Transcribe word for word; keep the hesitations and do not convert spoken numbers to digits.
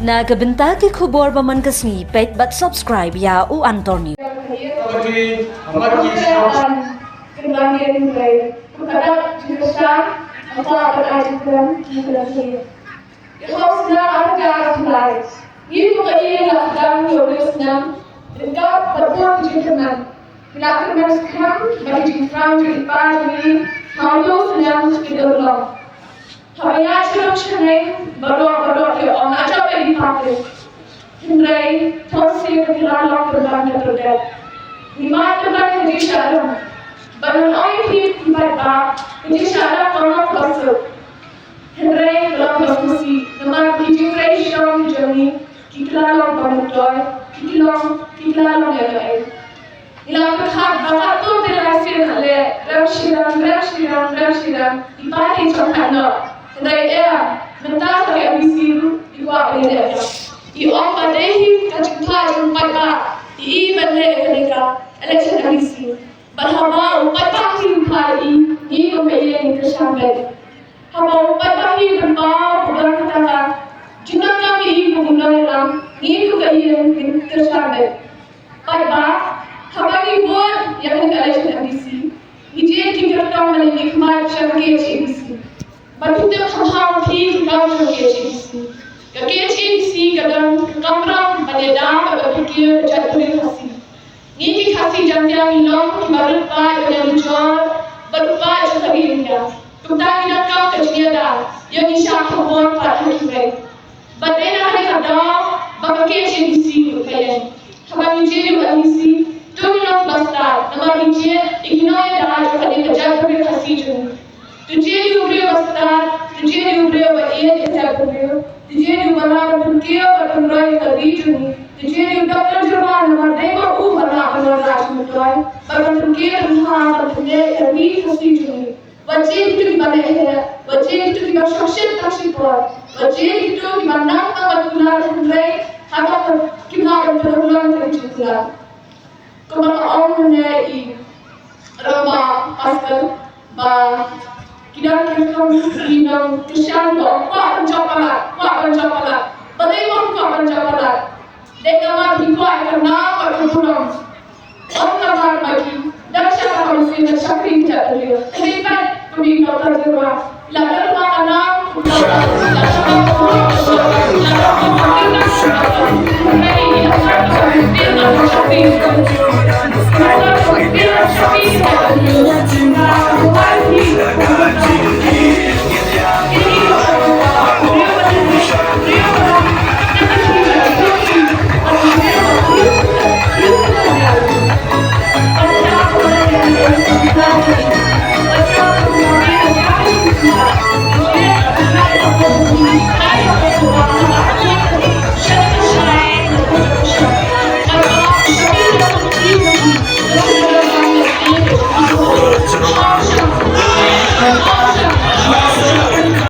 Na ka bynta ki khubor ba man ka sngi, peit bad subscribe ïa U Anthony. Haba ïa sha rum sha neng baroh baroh ki ong, ajo ba i pake. Hynrei tang shisien ka la long pynban ka pyrthei. Ngi mad pynban ka jingsharum. Ba ngan ong ïa phi ki paidbah, ka jingsharum ka long kaba suk. Hynrei ka long kaba sngewsih namar ki jingtrei shitom jong ngi ki la long ba myntoi, ki la long, ki la long ïa ngi. Ngi la pyrkhat ba katto katne sien ha leh, rem shi rem, rem shi rem, rem shi rem, i party jong ka noh. Hynrei em, mynta sa ka M D C ruh i kwah ban leh ka. I ong ba dei hi ka jingphah jong u paidbah, i ban leh kane ka election M D C. Bad haba u paidbah hi u phah ïa i, ngi kum ka ïing ngi kyrshan beit. Haba u paidbah hi u pynpaw u don kata ka jingdonkam ïa i kum u nongïalam, ngi kum ka ïing ngi kyrshan beit. Paidbah, haba ngi vote ïa kane ka election M D C, ngi jied ki kyrtong ban ïakhmat sha ka K H A D C. Bad to tip kham kham phi ki kam jong ka K H A D C. Ka K H A D C ka don ka kamram ban ïada bad ban pynkiew ka jaitbynriew Khasi. Ngi ki Khasi Jaiñtia ngi long kiba rit paid ban ïanujor bad u paid jong ka India. Kumta ngi donkam ka jingïada ïa ngi shah khubor pat ha kiwei. Bad dei na kane ka daw ba ka K H A D C ruh ka ïeng. Haba ngi jied ïa u M D C, to ngi long ba stad namar ngi jied ïa ki nongïada jong kane ka jaitbynriew Khasi jong ngi. To jied ïa u briew ba stad, to jied ïa u briew ba ïeit ïa ka jaitbynriew, to jied ïa uba lah ban pynkiew bad pynroi ïa ka ri jong ngi, to jied ïa u Doctor Jyrwa namar dei ma u ba lah ban wanrah jingmyntoi bad ban pynkiew pynbha ban pynleit ïa ka ri Khasi jong ngi. Wat jied kito kiba neh heh, wat jied kito kiba shong shit tang shipor, wat jied kito kiba nang tang ban kular hynrei haba kim lah ban pynurlong ka jingkular. Kumba la ong mynne i Rangbah Pascal ba ki don ki rukom ki nongkyrshan ba ong kwah ban jop palat, kwah ban jop palat. Balei ba kwah ban jop palat? Dei namar ki kwah ka nam bad ka burom. Ym namar ba ki dang shah ka council, dang shakri ki jaitbynriew. Dei pat kum i Doctor Jyrwa, la don ma ka nam, la don ma ka nam.